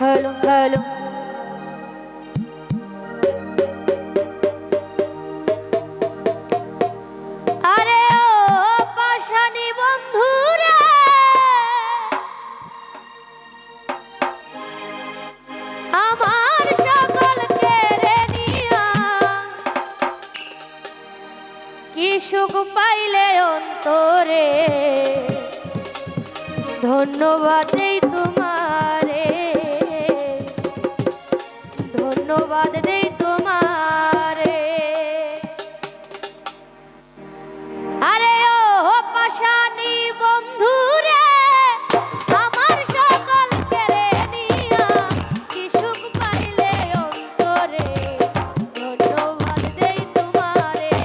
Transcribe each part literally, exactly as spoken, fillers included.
Hello, hello. আরে ও পাষাণী বন্ধু রে, আমার সকল কেড়ে নিয়া কি সুখ পাইলে অন্তরে, ধন্যবাদ দেই তোমারে, ধন্যবাদ দেই তোমারে। আরে ও পাষাণী বন্ধু রে, আমার সকল কেড়ে নিয়া কি সুখ পাইলে অন্তরে, ধন্যবাদ দেই তোমারে,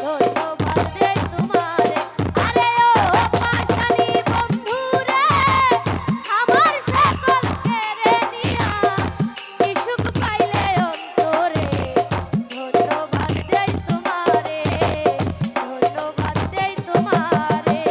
ধন্যবাদ দেই তোমারে। আরে ও পাষাণী বন্ধু রে, আমার সকল কেড়ে নিয়া কি সুখ পাইলে অন্তরে, ধন্যবাদ দেই তোমারে, ধন্যবাদ দেই তোমারে।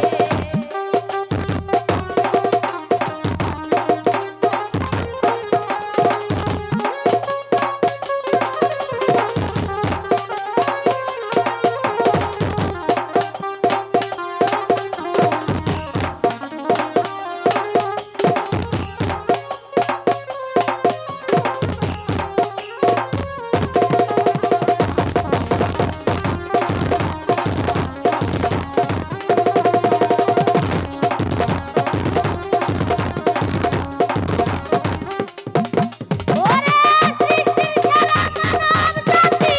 ওরে সৃষ্টির সেরা মানব জাতি,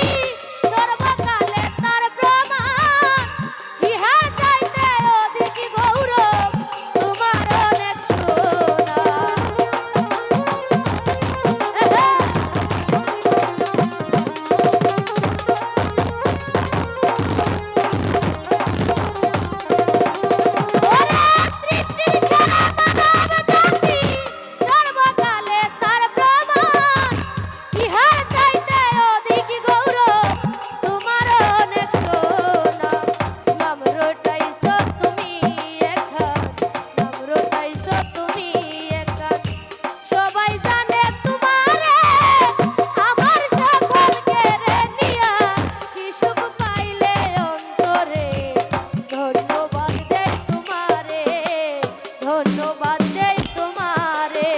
সর্বকালে তার প্রমাণ। ইহার চাইতে অধিক গৌরব তোমার অনেক সুনাম। ওরে সৃষ্টির সেরা মানব জাতি, সর্বকালে তার প্রমাণ। ইহার চাইতে অধিক গৌরব তোমার অনেক সুনাম। নাম রটাইছো তুমি এখান, নাম রটাইছো তুমি এখান। সবাই জানে তোমারে, আমার সকল কেড়ে নিয়া কি সুখ পাইলে অন্তরে। ধন্যবাদ দেই তোমারে, ধন্যবাদ দেই তোমারে।